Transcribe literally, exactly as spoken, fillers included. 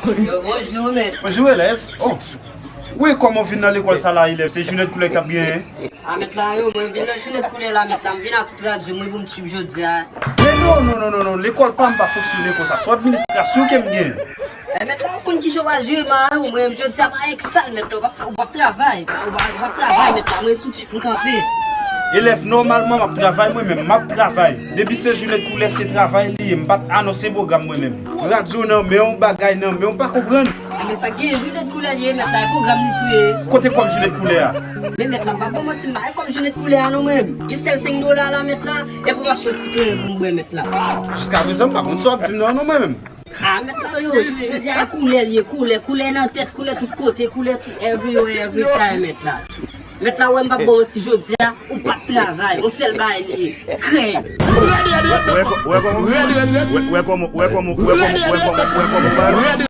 Yo, bonjou, mèt. Bonjou, elèv. Oh. Wi, kòman w vin nan lekòl sa la, elèv? Se jounen de koulè k t ap genyen? A, mèt la, yo, mwen vin nan jounen de koulè la, mèt la. M vin ak tout radyo mwen pou m tchip jodi a. Men non, non, non, non, non. Lekòl pa m pa fonksyone konsa. Se administrasyon ke m gen. E, mèt la, ou konn kijan w a jere ma yo, mwen, jodi a pa eksal, mèt la. Ou p ap, ou p ap travay. Ou p ap, ou p ap travay, mèt la. Mwen sou tchip m kanpe. Elèv, nòmalman, m ap travay, mwen menm, m ap travay. Depi se jounen de koulè, se travay li ye. M pa t anonse pwogram mwen menm. Radyo nan men w, bagay nan men w, pa konprann. Enben sa gen jounen de koulè li ye, mèt la, e pwogram li tou ye. Kote kòb jounen de koulè a? Men mèt la, m pa ban manti, m pa gen kòb jounen de koulè a non mwen. Gen sèl senk dola la, mèt la, e pou m achte yon ti kleren pou m bwè, mèt la. Jiska prezan, m pa konn sa w ap di m nan non mwen menm. A, mèt la, yo, jodi a koulè li ye, koulè, koulè nan tèt, koulè tout kote, koulè tout everywhere, every time, mèt la. Mèt la, wè m p ap ban manti jodi a, ou p ap travay, yon sèl bagay li ye, krèy. Wè kòman, wè kòman, wè kòman, wè kòman, wè kòman, wè kòman, wè kòman.